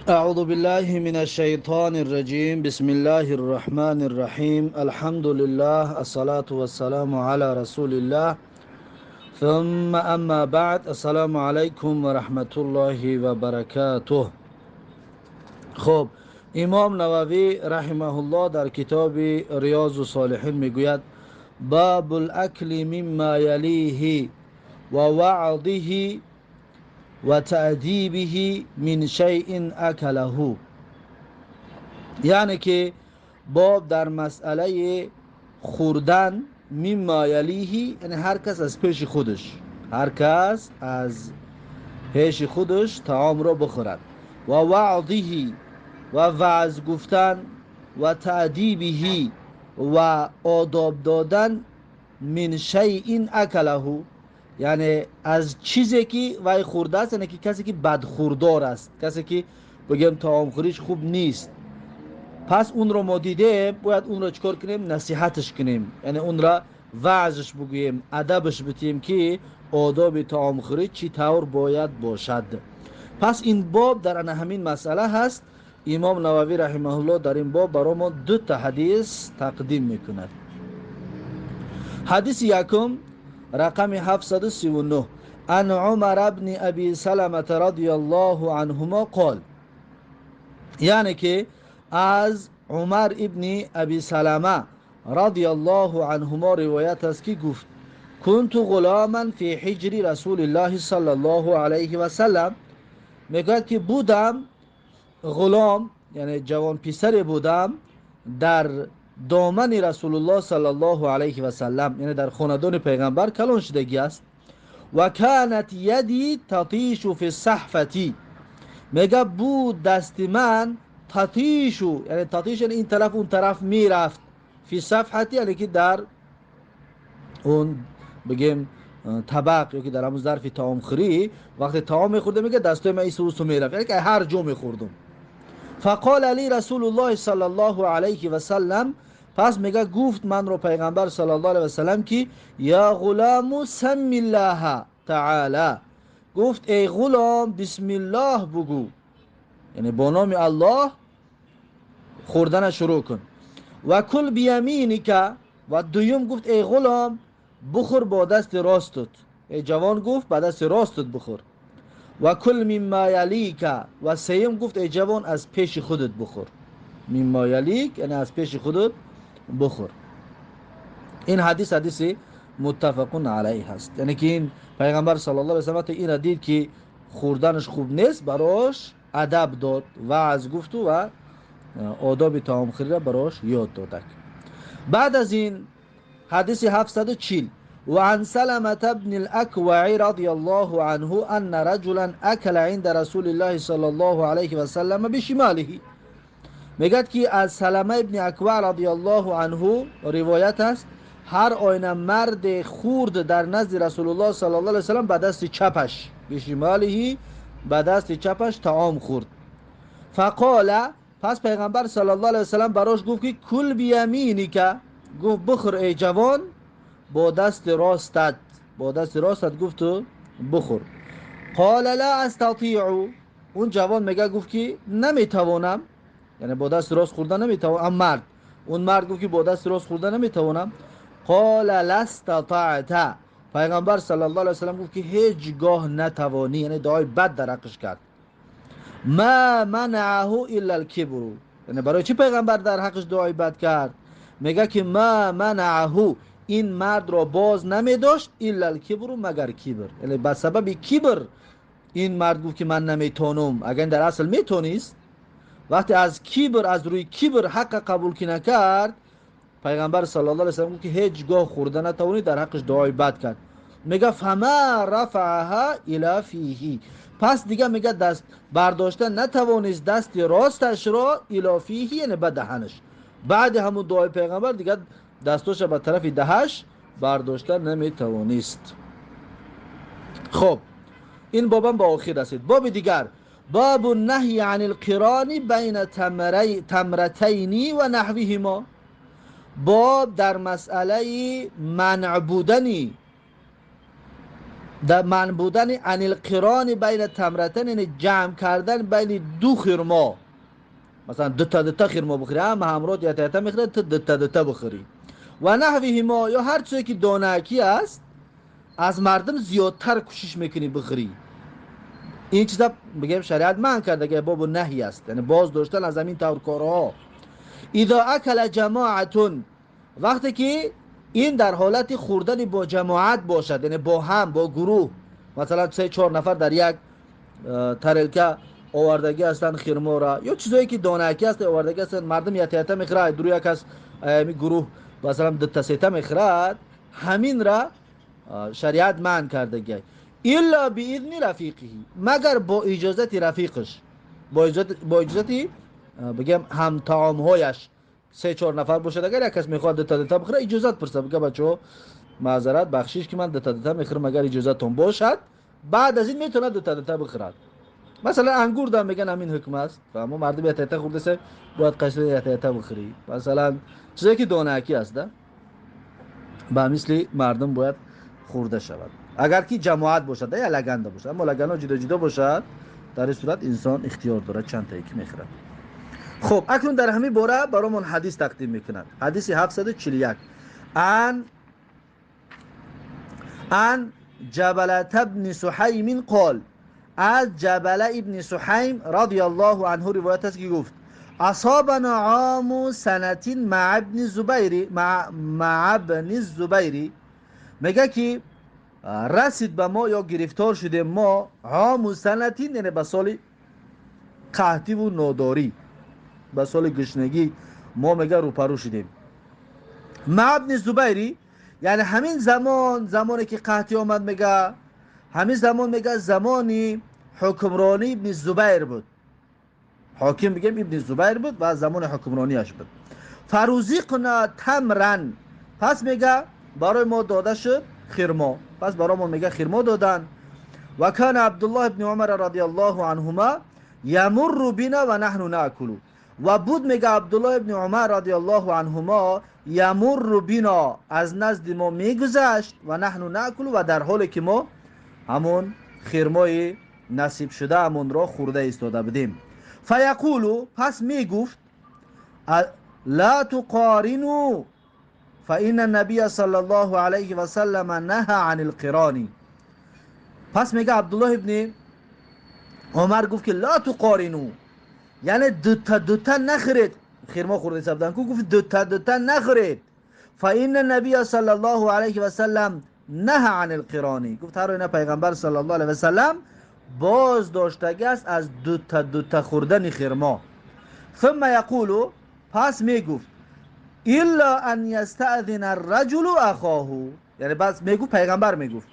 أعوذ بالله من الشيطان الرجيم. بسم الله الرحمن الرحيم. الحمد لله، الصلاة والسلام على رسول الله، ثم أما بعد. السلام عليكم ورحمة الله وبركاته. خب، امام نووی رحمه الله در کتاب ریاض الصالحین میگوید: باب الأكل مما يليه ووعظه وتأديبه من شيء أكله. یعنی که باب در مسئله خوردن مما يليه، یعنی هر کس از پیش خودش، هر کس از پیش خودش طعام را بخورد، ووعظه و وعظ گفتن، وتأديبه و آداب دادن، من شيء أكله، یعنی از چیزی که وی خورده است. یعنی که کسی که بدخوردار است، کسی که بگیم طعام خوریش خوب نیست، پس اون رو ما دیده باید اون رو چکار کنیم؟ نصیحتش کنیم، یعنی اون را وعظش بگوییم، ادبش بتیم که آداب طعام خوری چی طور باید باشد. پس این باب در همین مسئله هست. امام نووی رحمه الله در این باب برای ما دو تا حدیث تقدیم میکند. حدیث یکم، رقم 739: عن عمر بن ابي سلمة رضي الله عنهما قال. یعنی که از عمر ابن ابی سلمه رضی الله عنهما روایت است که گفت: كنت غلاما في حجر رسول الله صلى الله عليه وسلم. میگوید که بودم غلام، یعنی جوان پسر بودم در دامن رسول الله صلى الله عليه وسلم، یعنی در خاندان پیغمبر کلان شدگی است. وكانت يدي تطيش في الصحفة. میگه بود دست من تطيش، یعنی تطيش یعنی این طرف اون طرف میرفت، في الصحفة یعنی که در اون بگیم طبق یا که در همون ظرف طعام خوری، وقتی طعام میخورده میگه دستای من ایسو اوسو میرفت، یعنی که هر جا میخوردم. فقال لي رسول الله صلى الله عليه وسلم. پس میگه گفت من رو پیغمبر صلى الله عليه وسلم که يا غلام سم الله تعالى. گفت ای غلام، بسم الله بگو، یعنی با نام الله خوردن شروع کن. وكل بيمينك. و دویم گفت ای غلام، بخور با دست راستت. ای جوان، گفت با دست راستت بخور. وكل مما يليك. و سیم گفت ای جوان، از پیش خودت بخور. مما يليك یعنی از پیش خودت بخور. این حدیث حدیث متفق علیه هست. یعنی که این پیغمبر صلى الله عليه وسلم این دید که خوردنش خوب نیست، براش ادب داد، وعظ گفت و آداب طعام خوری را براش یاد دادک. بعد از این حدیث 740: وعن سلمة بن الأكوع رضي الله عنه أن رجلا أكل عند رسول الله صلى الله عليه وسلم بشماله. میگد که از سلمه ابن اکوع رضي الله عنه روایت است، هر آینه مرد خورد در نزد رسول الله صلى الله عليه وسلم به دست چپش، بشماله، به دست چپش طعام خورد. فقال، پس پیغمبر صلى الله عليه وسلم براش گفت که كل بيمينك. گفت بخور ای جوان با دست راستت، با دست راستت گفت تو بخور. قال لا أستطيع. اون جوان میگه گفت که نمیتوانم، یعنی با دست راست خوردن نمیتوانم. مرد، اون مرد گفت که با دست راست خوردن نمیتوانم. قال لا استطعت. پیغمبر صلى الله عليه وسلم گفت که هیچگاه نتوانی، یعنی دعای بد در حقش کرد. ما منعه إلا الكبر. یعنی برای چی پیغمبر در حقش دعای بد کرد؟ میگه که ما منعه، این مرد را باز نمی داشت، إلا الكبر، مگر کبر. یعنی به سبب کبر این مرد گفت که من نمیتونم. اگر در اصل میتونیست، وقتی از کبر، از روی کبر حق قبول که نکرد، پیغمبر صلى الله عليه وسلم گفت که هیچگاه خورده نتوانی، در حقش دعای بد کرد. میگه فما رفعها إلى فيه. پس دیگه میگه دست برداشته نتوانست دست راستش را، إلى فيه یعنی به دهنش. بعد همون دعای پیغمبر دیگه دستاش به طرف دهش برداشته نمیتوانست. خب، این بابم با آخر رسید. باب دیگر: باب النهي عن القران بين تمرتين ونحوهما. باب در مسئله منع بودنی در من بودن عن القران بین تمرتین، یعنی جمع کردن بین دو خرما، مثلا دو تا دو تا خرما بخوری، هم همراه یا تا تا میخوره، تو دو تا دو تا بخوری و نحوهما، یا هر چیزی که دانکی است از مردم زیادتر کوشش میکنی بخوری. این چیزا بگیم شریعت منع کرده که باب نهی است، یعنی باز داشتن از همین طور کارها. اذا اکل جماعتون، وقتی که این در حالت خوردن با جماعت باشد، یعنی با هم، با گروه، مثلا 3-4 نفر در یک ترلکه آوردگی هستند خرما را یا چیزایی که دانکی هست آوردگی هستند، مردم یه تا میخره، درو یک از گروه مثلا دو تا سه تا میخرد، همین را شریعت منع کردگی. الا باذن رفیقه، مگر با اجازت رفیقش، با اجازت بگم هم طعامهایش، 3-4 نفر باشد، اگر یک کس میخواد دو تا دو تا بخوره اجازت پرسه، بگه بچه‌ها معذرت بخشش که من دو تا دو تا میخورم، اگر اجازهتون باشد بعد از این میتونه دو تا دو تا بخورد. مثلا انگور دم میگن همین حکم است، اما مردم یه تا خورده سه باید قشنگ یه تا بخوری. مثلا چیزی که دانکی است ده با مثل مردم باید خورده شود، اگر که جماعت باشد یا لگنده باشد. اما لگن‌ها جدا جدا باشد در این صورت انسان اختیار دارد چند تا یکی میخورد. خب اکنون در همین باره برامون حدیث تقدیم میکنند. حدیث 741 عن جبلة بن سحیم قال، از جبله ابن سحیم رضی الله عنه روایت است که گفت اصابنا عام سنتین مع ابن زبیر، مع ابن الزبیر، میگه که رسید به ما یا گرفتار شده ما عام سنتین، یعنی به سال قحطی و ناداری، به سال گشنگی ما میگه روپرو شدیم. مع ابن زبیری، یعنی همین زمان، زمانی که قحطی آمد، میگه همین زمان، میگه زمانی حکمرانی ابن زبیر بود، حاکم بگیم ابن زبیر بود و زمان حکمرانیش بود. فروزیقنا تمرن، پس میگه برای ما داده شد خرما، پس برای ما میگه خرما دادن. و کان عبدالله ابن عمر رضی الله عنهما یمر بنا و نحن ناکل، و بود میگه عبدالله ابن عمر رضی الله عنهما یمر بنا، از نزد ما میگذشت، و نحن ناکل، و در حالی که ما همون خرمای نصیب شده همون را خورده ایستاده بودیم. فیقولو، پس میگفت لا تقارنوا فإن النبي صلى الله عليه وسلم نهى عن القران. پس میگه عبدالله ابن عمر گفت که لا تقارنوا، یعنی دوتا دوتا نخرید. خرما خورده سبدن کو گفت دوتا دوتا نخرید. فإن النبي صلى الله عليه وسلم نهى عن القران، گفت هر اینا پیغمبر صلی الله علیه و سلم باز داشتگی است از دوتا دوتا خوردن خرما. ثم یقول، پس میگفت الا ان یستأذن الرجل اخاه، یعنی بس میگفت پیغمبر، میگفت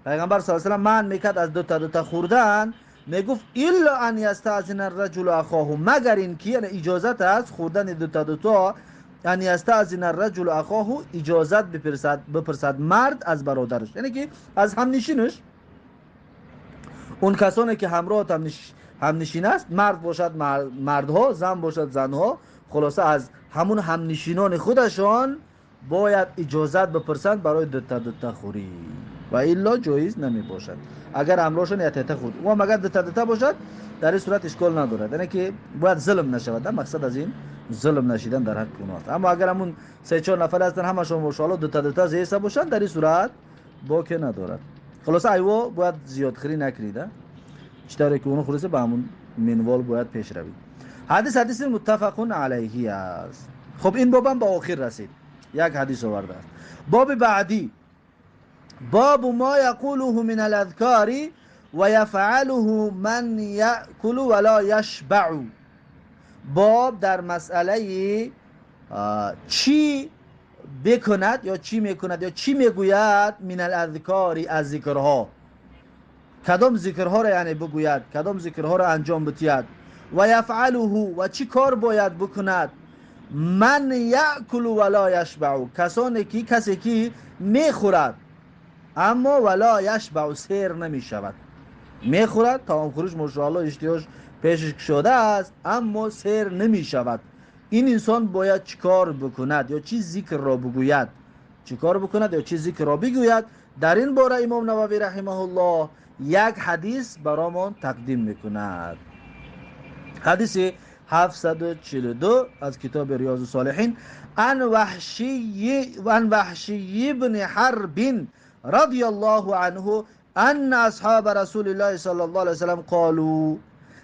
پیغمبر صلی الله علیه و سلم من میکرد از دوتا دوتا خوردن، میگفت الا ان یستأذن الرجل اخاه، مگر اینکه، یعنی اجازت است خوردن دوتا دوتا، ان یستأذن الرجل اخاه، اجازت بپرسد مرد از برادرش، یعنی که از همنشینش، اون کسانی که همراه همنشین است، مرد باشد مردها، زن باشد زنها، خلاصه از همون همنشینان خودشان باید اجازت بپرسند برای دوتا دوتا خوری، و الا جایز نمی باشد اگر همراهشان یک تا خورد. و مگر دوتا دوتا باشد در این صورت اشکال ندارد، یعنی که باید ظلم نشود، مقصد از این ظلم نشیدن در حق اوناست. اما اگر همون 3-4 نفر هستن همشون ماشاءالله دوتا دوتا زیسته باشند، در این صورت باک ندارد. خلاصه ایوا باید زیاد خری نکرید، چطوری که اونو خلاصه به همون منوال باید پیش روید. حدیث متفق علیه است. خب این بابم به آخر رسید، یک حدیث آورده است. باب بعدی، باب ما یقوله من الاذکار و یفعله من یأکل ولا یشبع. باب در مسئله چی بکند یا چی میکند یا چی میگوید من الاذکار، از ذکرها، کدام ذکرها را یعنی بگوید، کدام ذکرها را انجام بدهد، و یفعله، و چی کار باید بکند، من یأکل ولا یشبع، کسی که میخورد اما ولا یشبع، سیر نمیشود، میخورد تمام خروش ماشاءالله اشتیاش پیشش شده است اما سیر نمیشود، این انسان باید چیکار بکند یا چی ذکر را بگوید، چیکار بکند یا چی ذکر را بگوید Дар ин бора Имом Нававӣ раҳимаҳуллоҳ як ҳадис баромон тақдим мекунад. Ҳадиси 742 аз китоби Риёзу Солиҳин: ан Ваҳший ибни Ҳарбин радиаллоҳу анҳу анна асҳоба расулиллоҳи саллаллоҳу алайҳи васаллам қолу.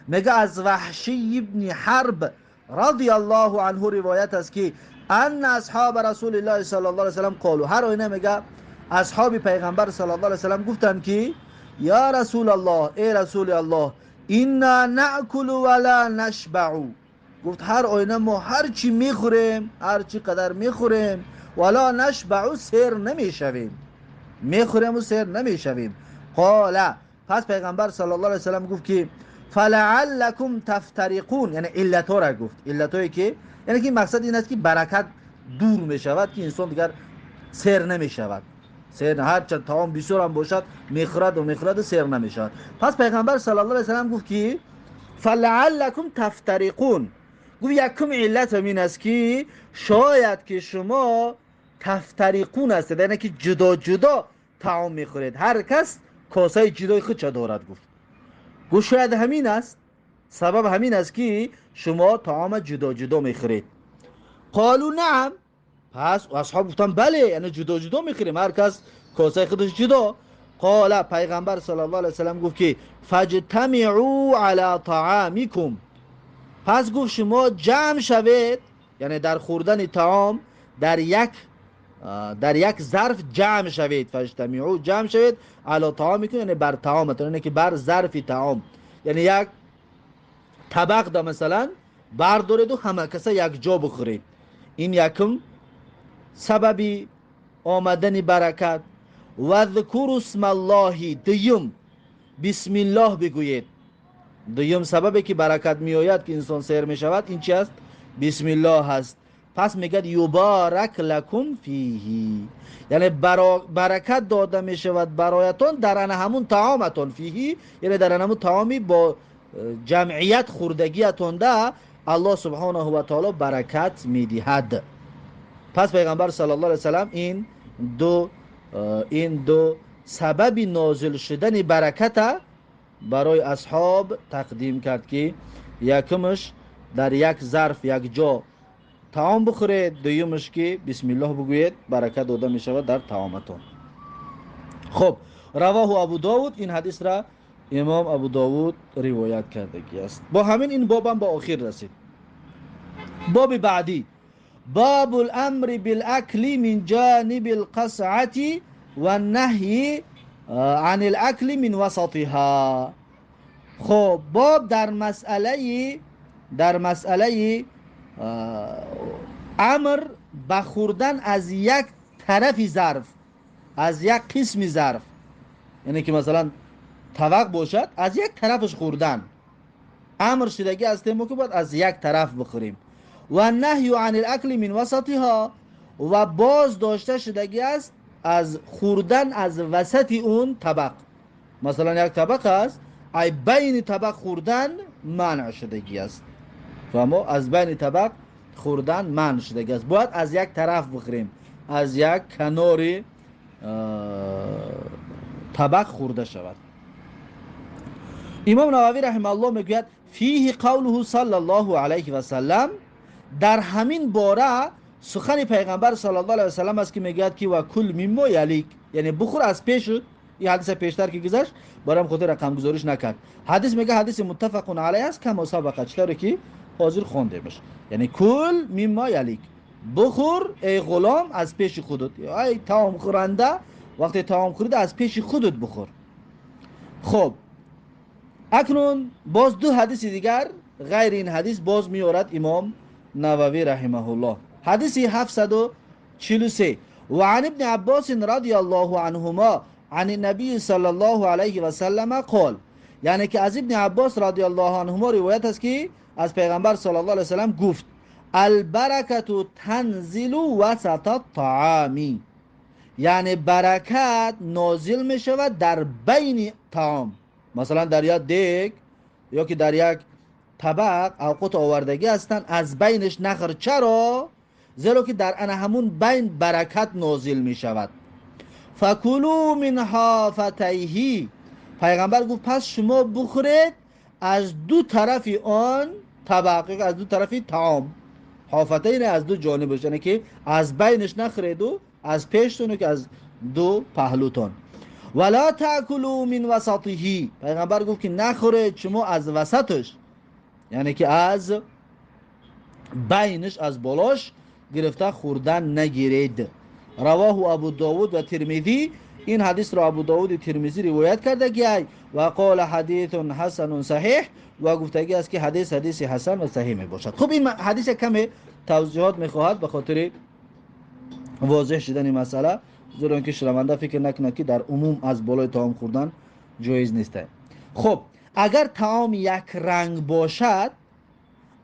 Мега, аз Ваҳший ибни Ҳарб радиаллоҳу анҳу ривоят аст, ки анна асҳоба расулиллоҳи саллаллоҳу алайҳи васаллам қолу, ҳар оина, мега, асҳоби пайғамбар саллаллоҳу алайҳи васаллам гуфтанд, ки ё расулаллоҳ, эй расули Аллоҳ, инна наъкулу ва ла нашбаъу. Гуфт, ҳар оина мо ҳар чӣ мехӯрем, ҳар чӣ қадар мехӯрем, ва ла нашбаъу, сер намешавем, мехӯрему сер намешавем. Қола, пас пайғамбар саллаллоҳу алайҳи васаллам гуфт, ки фалааллакум тафтариқун, яъне иллатҳоро гуфт, иллатҳое ки, яъне ки мақсад ин аст, ки баракат дур мешавад, ки инсон дигар сер намешавад. Сер, ҳарчанд таом бисёрам бошад, мехӯраду мехӯраду сер намешавад. Пас пайғамбар саллаллоҳу алайҳи васаллам гуфт, ки фалааллакум тафтариқун. Гуфт, якум иллат ин аст, ки шояд ки шумо тафтариқун ҳастед, яъне ки ҷудо ҷудо таом мехӯред, ҳар кас косаи ҷудои худша дорад. Гуфт, шояд ҳамин аст сабаб, ҳамин аст, ки шумо таома ҷудо ҷудо мехӯред. Қолу наам. Пас асҳоб гуфтанд, бале, яъне ҷудо ҷудо мехӯрем, ҳар кас косаи худаш ҷудо. Қола, пайғамбар саллаллоҳу алайҳи васаллам гуфт, ки фаҷтамиъу ала таамикум. Пас гуфт, шумо ҷамъ шавед, яъне дар хӯрдани таом дар як зарф ҷамъ шавед. Фаҷтамиъу, ҷамъ шавед, ала таамикум, яъне бар таоматон, яъне ки бар зарфи таом, яъне як табақ да масалан бардореду ҳама каса якҷо бихӯред. Ин якум сабаби омадани баракат. Вазкуру смаллоҳи, дуюм, бисмиллоҳ бигӯед. Дуюм сабабе, ки баракат меояд, ки инсон сер мешавад, ин чи аст? Бисмиллоҳ аст. Пас мегӯяд, юборак лакум фиҳи, яъне баракат дода мешавад бароятон дар ана ҳамун таоматон. Фиҳи, яъне дар ана ҳамун таоми бо ҷамъият хӯрдагиятонда Аллоҳ субҳонаҳу ва таоло баракат медиҳад. Пас пайғамбар саллаллоҳу алайҳи васаллам ин ду сабаби нозил шудани бараката барои асҳоб тақдим кард, ки якумаш, дар як зарф якҷо таом бихӯред, дуюмаш, ки бисмиллоҳ бигӯед, баракат дода мешавад дар таоматон. Хуб, равоҳу Абу Довуд, ин ҳадисра имом Абу Довуд ривоят кардагӣ аст. Бо ҳамин ин бобам ба охир расид. Боби баъдӣ: бобу ламри билакли мин ҷаниби лқасъати ваннаҳйи ан лакли мин васатиҳа. Хуб, боб дар масъалаи амр ба хӯрдан аз як тарафи зарф, аз як қисми зарф, яъне ки масалан табақ бошад, аз як тарафаш хӯрдан амр шудагӣ ҳастем, ки бояд аз як тараф бихӯрем. Ва наҳю ан лакли мин васатиҳо, ва боз дошта шудагӣ аст аз хӯрдан аз васати он табақ. Масалан, як табақ аст, ай байни табақ хӯрдан манъ шудагӣ аст. Фаҳмо, аз байни табақ хӯрдан манъ шудагӣ аст, бояд аз як тараф бихӯрем, аз як канори табақ хӯрда шавад. Имом Нававӣ раҳимааллоҳ мегӯяд: фиҳи қавлуҳу саллаллоҳу алайҳи васаллам, дар ҳамин бора сухани пайғамбар саллаллоҳу алайҳи васаллам аст, ки мегӯяд, ки ва кул миммо ялик, яъне бухӯр аз пешут. Ин ҳадиса пештар ки гузашт, барам хотир рақамгузориш накард. Ҳадис, мега, ҳадиси муттафақун алайҳ аст, камо сабақа, чӣ ки ҳозир хондемаш. Яъне кул миммо ялик, бухӯр, эй ғулом, аз пеши худут, ай таомхӯранда, вақте таом хӯрида, аз пеши худут бухӯр. Хуб, акнун боз ду ҳадиси дигар ғайри ин ҳадис боз меорад имом Нававӣ раҳимаҳуллоҳ. Ҳадиси 743: ва ан ибни Аббосин радиаллоҳу анҳумо ан набии саллаллоҳу алайҳи васаллама қол, яъне ки аз ибни Аббос радиаллоҳу анҳумо ривоят аст, ки аз пайғамбар саллаллоҳу алайҳи васаллам гуфт: албаракату танзилу васата таами, яъне баракат нозил мешавад дар байни таом. Масалан, дар як дег ё ки дар як табақ авқот овардагӣ ҳастанд, аз байнаш нахӯр. Чаро? Зеро ки дар ана ҳамун байн баракат нозил мешавад. فکلوا من حافتیه. پیغمبر گفت پس شما بخورید از دو طرف آن طبق، از دو طرف طعام. حافتین از دو جانبش، یعنی که از بینش نخورید و از پیشتون که از دو پهلوتون. ولا تاکلوا من وسطه. پیغمبر گفت که نخورید شما از وسطش، یعنی که از بینش، از بالاش گرفته خوردن نگیرید. رواه ابو داود و ترمذی. این حدیث را ابو داود ترمذی روایت کرده که و قال حدیث حسن صحیح، و گفتگی است که حدیث حدیث حسن و صحیح می باشد. خب این حدیث کمی توضیحات میخواهد به خاطر واضح شدن مسئله، زیرا اینکه شنونده فکر نکنه که در عموم از بالای طعام خوردن جایز نیست. خب اگر طعام یک رنگ باشد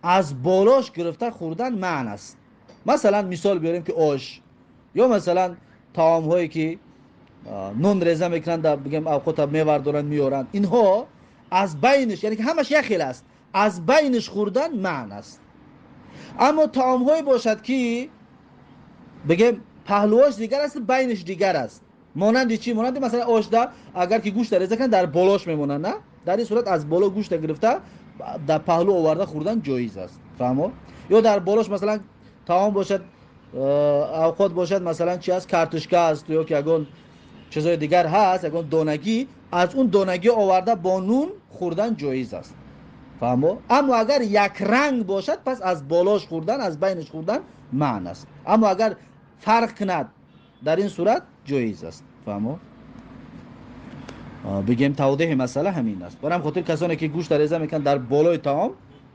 از بالاش گرفته خوردن منع است. مثلا مثال بیاریم که آش یا مثلا طعام هایی که نون ریزه میکنن در بگم اوقات میوردارن میارن، اینها از بینش، یعنی که همش یک خیل است، از بینش خوردن منع است. اما طعام هایی باشد که بگم پهلوهاش دیگر است، بینش دیگر است، مانند چی؟ مانند مثلا آش ده اگر که گوشت ریزه کنن در بالاش میمونن، نه؟ در این صورت از بالا گوشت گرفته در پهلو آورده خوردن جایز است. فهمو؟ یا در بالاش مثلا طعام باشد، اوقات باشد، مثلا چی است، کارتشکه است یا که اگون چیزای دیگر هست، اگون دانگی، از اون دانگی آورده با نون خوردن جایز است. فهمو؟ اما اگر یک رنگ باشد پس از بالاش خوردن، از بینش خوردن منع است. اما اگر فرق کند در این صورت جایز است. فهمو؟ بگیم توضیح مسئله همین است. برام خاطر کسانی که گوشت ریزه میکنن در بالای طعام،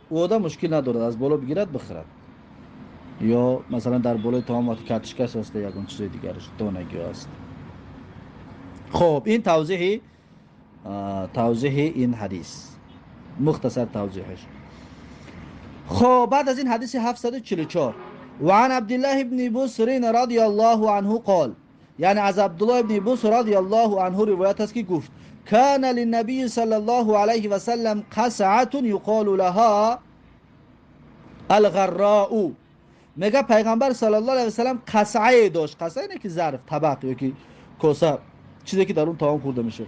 او آدم مشکل ندارد از بالا بگیرد بخورد، یا مثلا در بالای طعام وقتی کارتشکش است یا یکون چیز دیگرش دانگی است. خب این توضیح این حدیث، مختصر توضیحش. خب بعد از این حدیث 744، وعن عبد الله بن بسر رضی الله عنه قال، یعنی از عبدالله بن بسر رضی الله عنه روایت است که گفت كان للنبي صلى الله عليه وسلم قصعة يقال لها الغراء. میگه پیغمبر صلی الله علیه و سلم قصعه داشت. قصعه اینه که ظرف، طبق یا که کوسه، چیزی که در اون طعام خورده میشه.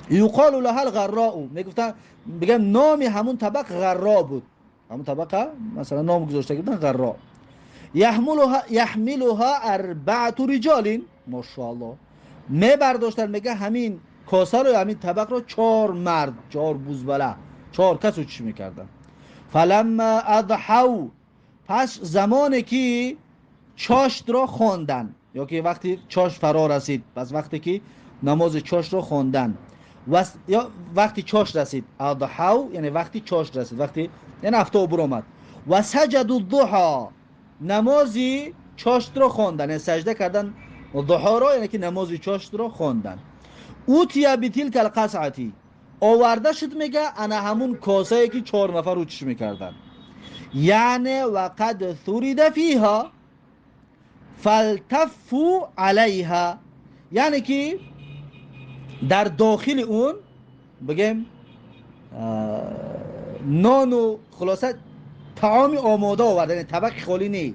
یقال لها الغراء، میگفتن بگم نام همون طبق غراء بود، همون طبقه مثلا نام گذاشته بودن غراء. یحملها اربعه رجال، ماشاءالله میبرداشتن. میگه همین کاسه رو، همین طبق رو 4 مرد، 4 بوزبله، 4 کس رو چی میکردن. فلما اضحوا، پس زمانی که چاشت را خواندن، یا که وقتی چاشت فرا رسید، پس وقتی که نماز چاشت را خواندن یا وقتی چاشت رسید، اضحوا یعنی وقتی چاشت رسید، وقتی یعنی افتاب برآمد، و سجدوا الضحى، نمازی چاشت را خواندن، یعنی سجده کردن ضحا را، یعنی که نماز چاشت را خواندن. اوتیا بتلک القصعتی، آورده شد میگه انا همون کاسه که 4 نفر رو چش میکردن، یعنی وقد ثرد فیها فالتفوا علیها، یعنی که در داخل اون بگیم نان و خلاصه طعام آماده آورده، یعنی طبق خالی نی.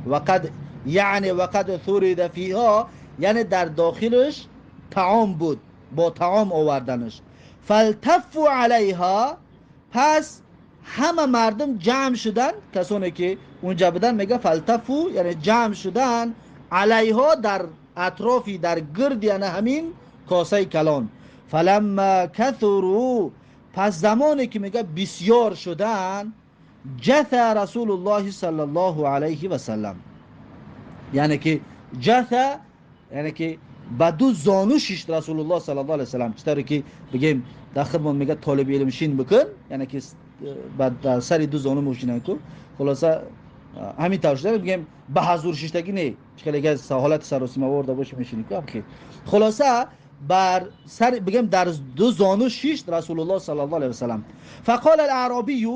وقد یعنی وقد ثرد فیها یعنی در داخلش طعام بود، با طعام آوردنش. فالتفوا علیها، پس همه مردم جمع شدن، کسانی که اونجا بودن، میگه فالتفوا یعنی جمع شدن، علیها در اطرافی، در گرد یعنی همین کاسه کلان. فلما کثروا، پس زمانی که میگه بسیار شدن، جث رسول الله صلی الله علیه و سلم، یعنی که جث یعنی که با دو زانو شیشت رسول الله صلی الله علیه و سلم. چطوری که بگیم در خدمت میگه طالب علم شین بکن، یعنی که بعد در سر دو زانو موشینن کو، خلاصه همین طور شده. میگیم به حضور شیشتگی نه، چون اگه حالت سراسیمه ورده باشه میشینی کو. خلاصه بر سر بگیم در دو زانو شیشت رسول الله صلی الله علیه و سلم. فقال الاعرابی،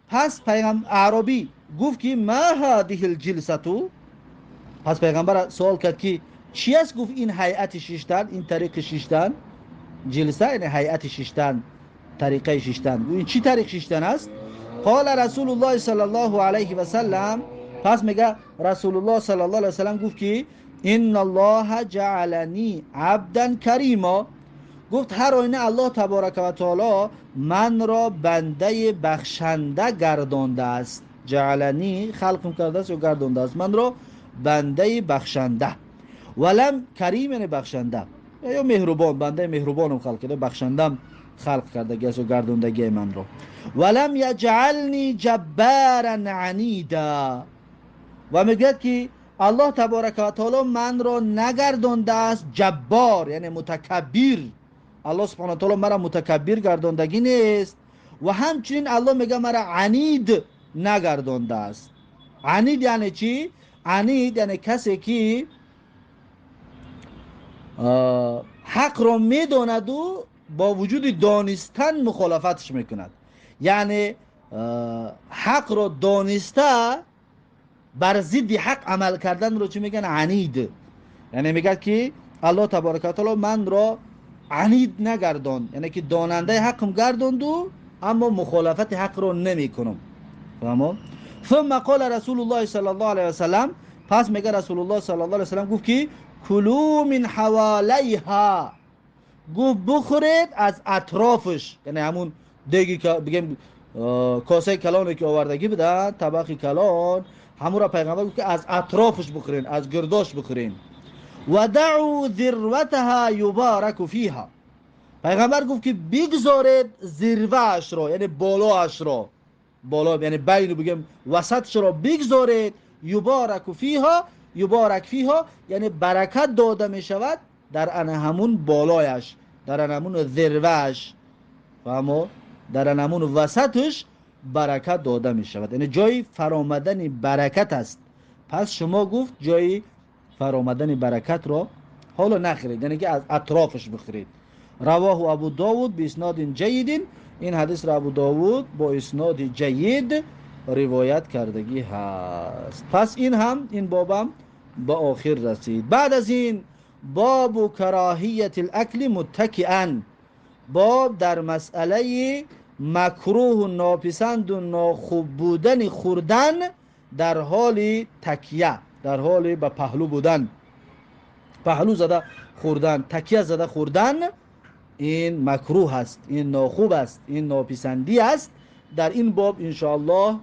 پس پیغمبر اعرابی گفت که ما هذه الجلسه، پس پیغمبر سوال کرد که چی است؟ گفت این هیئت شیشتن، این طریق شیشتن، جلسه یعنی هیئت شیشتن، طریقه شیشتن، این چی طریق شیشتن است؟ قال رسول الله صلی الله علیه و سلم، پس میگه رسول الله صلی الله علیه و سلم گفت که إن الله جعلني عبدا كريما. گفت هر آینه الله تبارک و تعالی من را بنده بخشنده گردانده است. جعلنی خلقم کرده است یا گردانده است من را بنده بخشنده. ولم کریم یعنی بخشنده یا مهربان، بنده مهربانم خلق کرده، بخشندم خلق کرده است و گردوندگی من را. ولم یجعلنی جبارا عنیدا. و میگوید که الله تبارک و تعالی من را نگردانده است جبار یعنی متکبر. الله سبحانه و تعالی مرا متکبر گرداندگی نیست و همچنین الله میگه مرا عنید نگردانده است. عنید یعنی چی؟ عنید یعنی کسی که حق را میداند و با وجود دانستن مخالفتش میکند. یعنی حق را دانسته بر ضد حق عمل کردن رو چی میگن؟ عنید. یعنی میگه که الله تبارک و تعالی من را عنید نگردان، یعنی که داننده حقم گرداند اما مخالفت حق را نمیکنم. فهمو؟ ثم قال رسول الله صلی الله علیه و سلم، پس میگه رسول الله صلی الله علیه و سلم گفت که کلوا من حوالیها، گفت بخورید از اطرافش، یعنی همون دیگی که بگیم کاسه کلانی که آوردگی بودن، طبق کلان، همون را پیغمبر گفت که از اطرافش بخورین، از گرداش بخورین. و دعوا ذروتها یبارک فیها، پیغمبر گفت که بگذارید ذروه‌اش را، یعنی بالاش را، بالا یعنی بین بگیم وسطش را بگذارید، یبارک فیها، یبارک فیها یعنی برکت داده می شود در ان همون بالایش، در ان همون ذروه‌اش، فهمو؟ در ان همون وسطش برکت داده می شود، یعنی جای فرامدن برکت است. پس شما گفت جای فرامدن برکت را حالا نخرید، یعنی که از اطرافش بخرید. رواه ابو داود به اسناد جید، این حدیث را ابو داود با اسناد جید روایت کردگی هست. پس این هم، این بابم به آخر رسید. بعد از این باب کراهیت الاکل متکئا، باب در مسئله مکروه و ناپسند و ناخوب بودن خوردن در حال تکیه، در حال به پهلو بودن، پهلو زده خوردن، تکیه زده خوردن، این مکروه است، این ناخوب است، این ناپسندی است. در این باب انشاءالله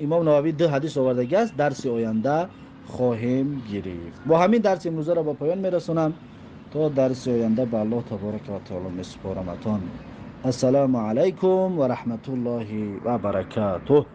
امام نووی 2 حدیث آوردگی است، درس آینده خواهیم گرفت. با همین درس امروزه را با پایان میرسونم. تا درس آینده به الله تبارک و تعالی میسپارمتان. السلام علیکم و رحمت الله و برکاته.